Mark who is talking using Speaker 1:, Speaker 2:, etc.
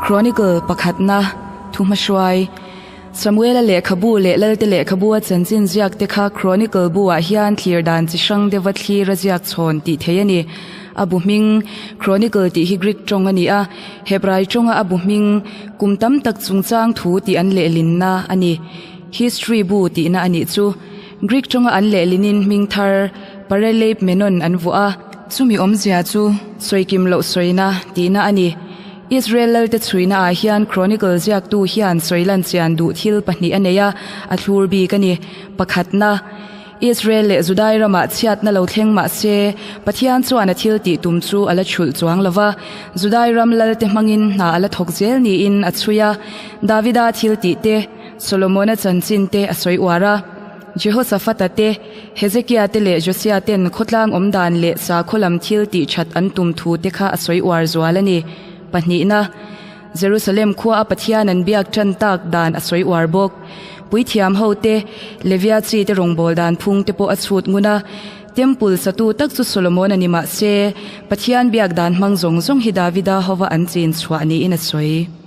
Speaker 1: Chronicle pakhatna thuhmahruai Samuela lehkhabu leh Lalte lehkhabua chanchin ziak te kha Chronicle bu-ah hian thlir dan chi hrang deuha thlir a ziak chhawn tih theih a ni. A bu hming Chronicle tih hi Greek tawng a ni a, Hebrai tawnga a bu hming kum tam tak chungchang thu tih an lehlinna a ni. History bu tihna a nih chu. Greek tawnga an lehlinin hming thar Paraleipmenon an vuah a. Chumi awmzia chu sawikim loh sawina tihna a ni. Israel lalte chhuina ah hian Chronicle ziaktu hian sawilan chian duh thil pahnih a nei a, a thlur bik a ni. Pakhatna, Israel leh Judai ramah chhiatna lo thleng mah se, Pathian chuan a thil tih tum chu a la chhulh chuang lo va, Judai ram lalte hmangin hna a la thawk zel niin a chhui a. Davida thil tih te, Solomona chanchin te a sawi uar a. Jehoshaphat-a te, Hezekia te leh Josia ten khawtlang awm dan leh sakhaw lam thil tih that an tum thu te kha a sawi uar zual a ni. Pahnihna, Jerusalem khua a Pathian an biak tan tak dan a sawi uar bawk. Puithiam ho te, Levia chi te rawngbâwl dan phung te pawh a chhut ngun a. Temple satu tak chu Solomon a ni mah se, Pathian biak dan hmang zawng zawng hi Davida hova an chin chhuah niin a sawi.